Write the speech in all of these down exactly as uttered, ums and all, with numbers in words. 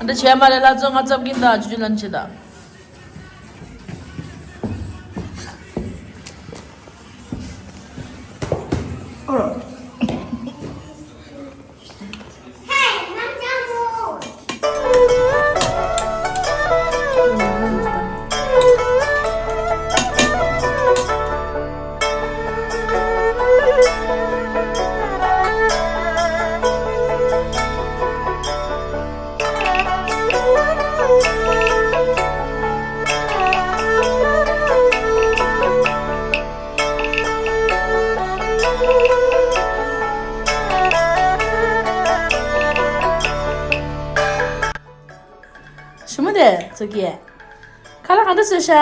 ཨ་འདྲ་བྱས་མ་རེད། ལྷ་མཚོ་ང་ཙམ་གིན་ད་ཇུ་ཇུ་ལན་ཆེ་ད། ཞི་མོ་དེ་ཚོ་གིས་ཁ་ལག་ག་འདྲ་བཟོས་ཤག་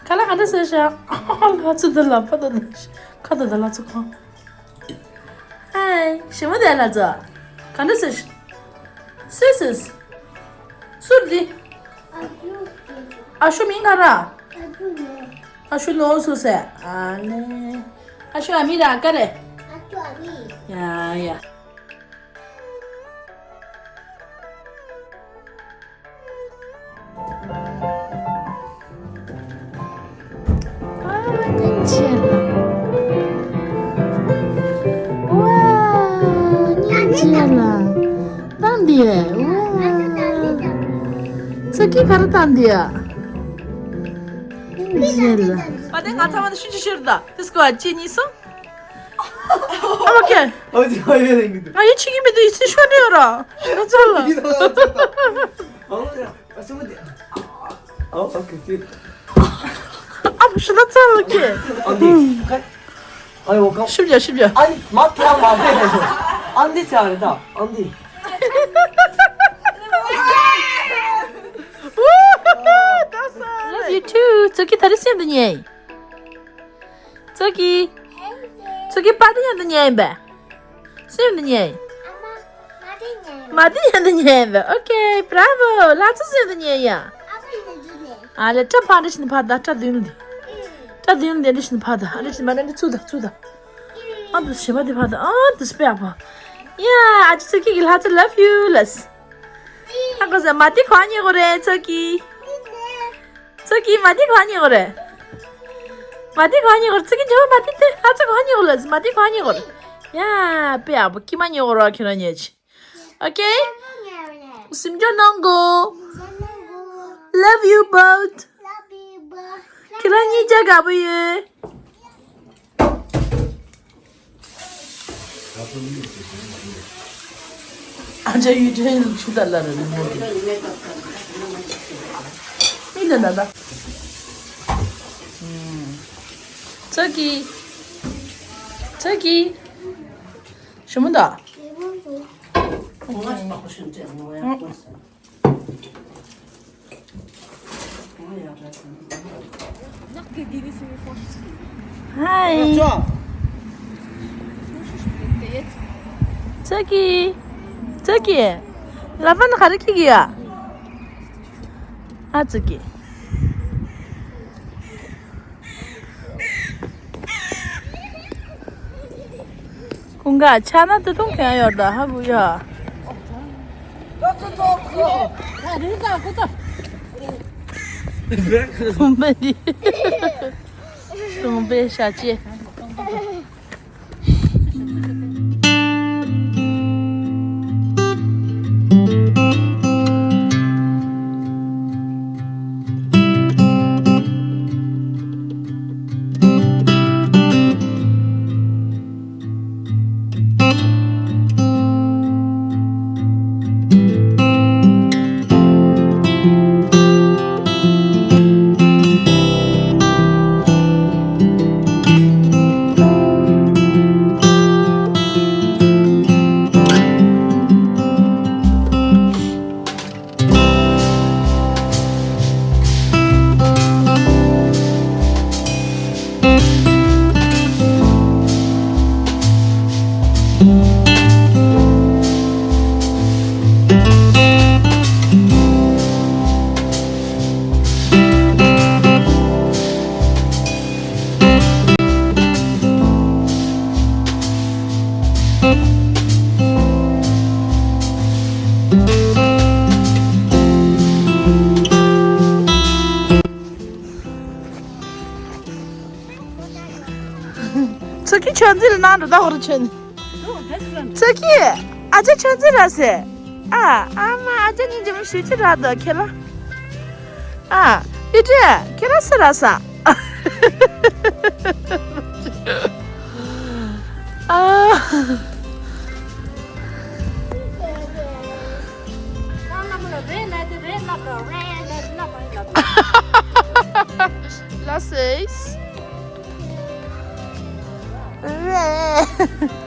ཁ་ལག་ག་འདྲ་བཟོས་ཤག་ལྷ་མཚོ་འདི་ལ་ཕ་ད་ད་ཁ་ད་ད་ལྷ་མཚོ་ཁང་། ཧའི། ཞི་མོ་དེ་ལ་ཚོ་ག་འདྲ་བཟོས་ཤག་སུས་སུས། སུ་འདི། ཨ་ཤུ་མིང་ག་ར། ཨ་ཤུ་ནོ་སུ་སེ། ཨ་ལེ། ཨ་ཤུ་ཨ་མི་ར་ཀ་རེ། ཡ་ཡ། ཨ་སྙིང་རྗེ་ལ། ཝ། སྙིང་རྗེ་ལ། བཏང་འདི། ཝ། ཚ་གི་ག་རེ་བཏང་འདི་ཡ། སྙིང་རྗེ་ལ། པ་དེ་ང་ཚང་མ་ཤུ་ཅི་ཤོར་ད། དེ་སྐོར་གཅིག་གཉིས་གསུམ། ཨ་ལོ་ཁེ། ཨ་ཅི་ཨ་ཡེ་རེ་གི་དུ། ཨ་ཡེ་ཆི་གི་མི་དུ་ཡི་ཚེ་ཤོར་ནས་ཡོད་ར། ང་ཚོ་ལ། ཡི་དང་ང་ཚོ་དང་། ཨ་ལོ་ཡ། ཨ་སུ་མ་དེ། ཨ་ཨོ་ཁེ་ཁེ། ཨ་བུ་ཤི་ན་ཚ་ལ་ཁེ། ཨ་འདི། ཨ་ཡོ་ཁ། ཤིབ་ཡ་ཤིབ་ཡ། ཨ་ནི་མ་ཁེ་མ་ཁེ། ཨ་འདི་ཆ་རེ་ད་ཨ་འདི། Love you too. ཚོ་གི་ད་རེ་སེམས་དུ་ཉེ། ཚོ་གི། ཚོ་གི་པ་དེ་ཡང་དུ་ཉེ་ཡིན་པས། སེམས་དུ་ཉེ་ཡིན། མ་དེ་ཡང་དུ་ཉེ་ཡིན་པས། Okay, bravo. ལ་ཚོ་སེམས་དུ་ཉེ་ཡ། ཨ་ལེ་བཀྲ་ཕ་འདྲ་ཞིག་ཕ་ད་བཀྲ་བདུན་ལི། བཀྲ་བདུན་ལི་འདྲ་ཞིག་ཕ་ད་ཨ་འདྲ་ཞིག་མ་འདྲ་འདྲ་ཚུ་ད་ཚུ་ད། ཨ་དུ་ཞེ་པ་དེ་ཕ་ད་ཨ་དུ་སྤེ་ཨ་ཕ། ཡ་ཨ་ཅི་ཚོ་གི་གི་ལ་ཚོ་love you ལས། ཨ་གོ་ཟེར་མ་དེ་ག་ཉེ་གོ་རེད་ཚོ་གི། ཚོ་གི་མ་དེ་ག་ཉེ་གོ་རེད། མ་དེ་ག་ཉེ་གོ་རེད། ཚོ་གི་ཇོ་མ་དེ་དེ་ཨ་ཚོ་ག་ཉེ་གོ་རེད། མ་དེ་ག་ཉེ་གོ་རེད། ཡ་པེ་ཨ་བུ་ཀི་མ་ཉེ་གོ་ར་ཁྱོད་རང་ཉེ་ཆི། Okay? སེམས་ཅན་ནང་གོ། Love you both. ཁྱེད་རང་གཉིས་ཀྱང་དགའ་པོ་ཡོད། ཨ་ཅག་ཡུལ་ཕྲན་ཆུ་དར་ལ་ར་ནི་མོ་དེ། མི་ལ་ན་ད། ཚ་གི། ཚ་གི། ཞུ་མོ་ད། Hi. ཚ་གི། ཚ་གི། ལ་ཕ་ན་ག་རེ་ཁྱི་གི་ཡ། ཨ་ཚ་གི། ཁོང་ག་ཆ་ན་ཏི་ཏུང་གང་ཡོད་ད་ཧ་གོ་ཡ། སྟོང་པའི་འདི། སྟོང་པའི་ཤ་ཅེ། ཚོ་ཁྱི་ཆོས་འཛིན་ལ་ནང་འགྲོ་ད་ཧོར་ཆོས་ནི། ཚོ་ཁྱི། ཨ་ཅག་ཆོས་འཛིན་ར་སེ། ཨ། ཨ་མ་ཨ་ཅག་གཉིས་ཀྱི་མི་ཞུ་ཅི་ར་དོ་ཁྱེད་ལ། ཨ། ཨི་ཏྲེ། ཁྱེད་ར་སེ་ར་ས། ཨ། ལ་སེ། རེད།